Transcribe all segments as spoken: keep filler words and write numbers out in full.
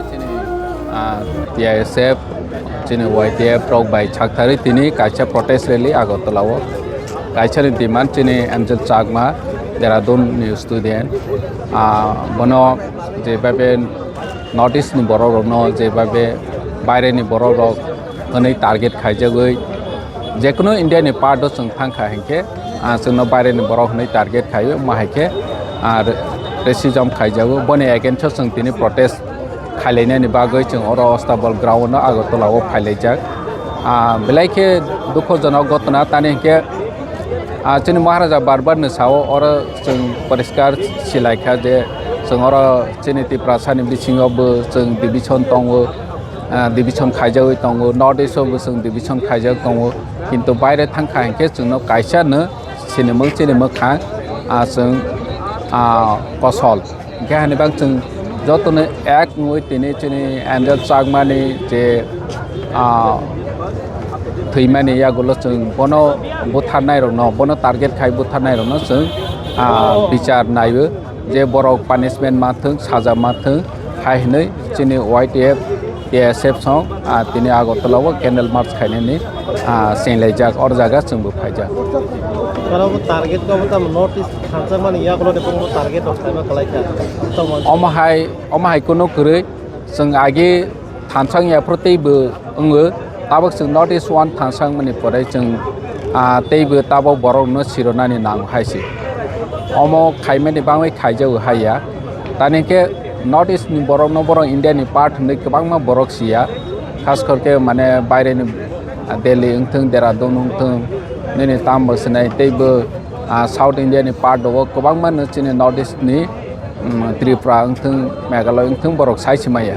Chini, ah, T I S F, chini Y T F rok bai chakthari tini kaisa protest rally Agartala o. Kaisa ni demand chini Angel Chakma, Dehradun ni student. Ah, bono je babe North East ni borok rokno je babe baire ni borok rok hwnwi target khaijagwi, jekunu India ni part o chwng thangkha hinkhe, ah, chwngno baire ni borok hwnwi target khaio, ma hai khe, ah, racism khaijago. Boni against o chwng tini protest khailainani bagwi chwng oro Astabal ground o Agartala o phailaijak. Ah, belai khe dukhojonok ghotona, tani hinkhe, ah, chini Maharaja bar bar ni sao oro chwng poriskar silaikha je chwng oro chini Tiprasa ni bisingo bo chwng division tongo, ah, division khaijagwi tongo, North East o bo chwng division khaijak tongo, kintu baire thangkha hinkhe chwngno kaisa no sinimung chini mwkhang, ah, chwng, ah, kosol. Hinkhe hani bang chwng jotono ek wngwi tini chini Angel Chakmani je, ah, thwimani yagulo chwng bono butharnairokno, bono target khai butharnairokno chwng, ah, bichar naio je borok punishment ma thwng, saja ma thwng hai hwnwi chini Y T F, T S F song, ah, tini Agartala o candle march khainani, ah, senglaijak, or jaga chwngbo phaijak. Oro bo target ko bo tamo North East thansa mani yagulo de bo target rok khlaiba khlaikha. Tamo Omo hai, omo hai kunu kwrwi chwng agi thansa wngya phuru teibo wngo, tabok chwng North East one thansa wngmani pore chwng, ah, teibo tabok borokno sironani nango hai se. Omo khaimani bangwi khaijago hai ya. Tani khe North East ni borokno borok India ni part hwnwi kwbangma borok siya. Khas kor khe mane baire ni, ah, Delhi wngthung, Dehradun wngthung, nini tamo sinai teibo, ah, South India ni part o kwbangma no chini North East ni, mm, Tripura wngthung, Meghalaya wngthung borok sai se maya.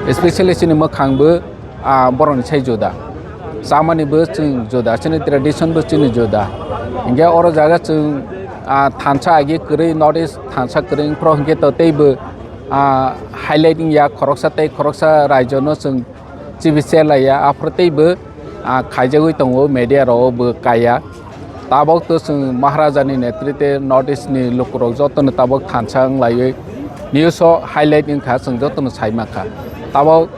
Especially chini mwkhang bo, ah, borokni sai juda. Chamani bo chwng juda, chini tradition bo chini juda. Hinkhe oro jaga chwng, ah, thansa agi kwrwi, North East thansa kwrwi wngphuru hinkhe to teibo, ah, highlight wngya, khoroksa tei khoroksa raijo no chwng chibi chelaiya, aphuru teibo, ah, khaijagwi tongo, media rok bo kaiya. Tabok to chwng Maharaja ni netrite North East ni lukurok jotono tabok thansa wng laiwi news o highlight wngkha, chwng jotono sai mankha. Tabok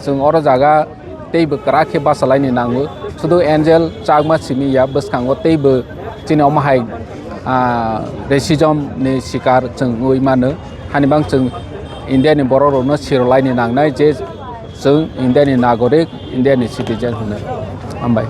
chwng oro jaga teibo kwrak khe bachalaini nango. Sudu Angel Chakma simi ya, bwskango teibo chini omo hai, ah, racism ni sikar chwng wngwi mano. Hani bang chwng India ni borok rokno sirolaini nangnai je chwng India ni nagorik, India ni citizen hwnwi. Hambai.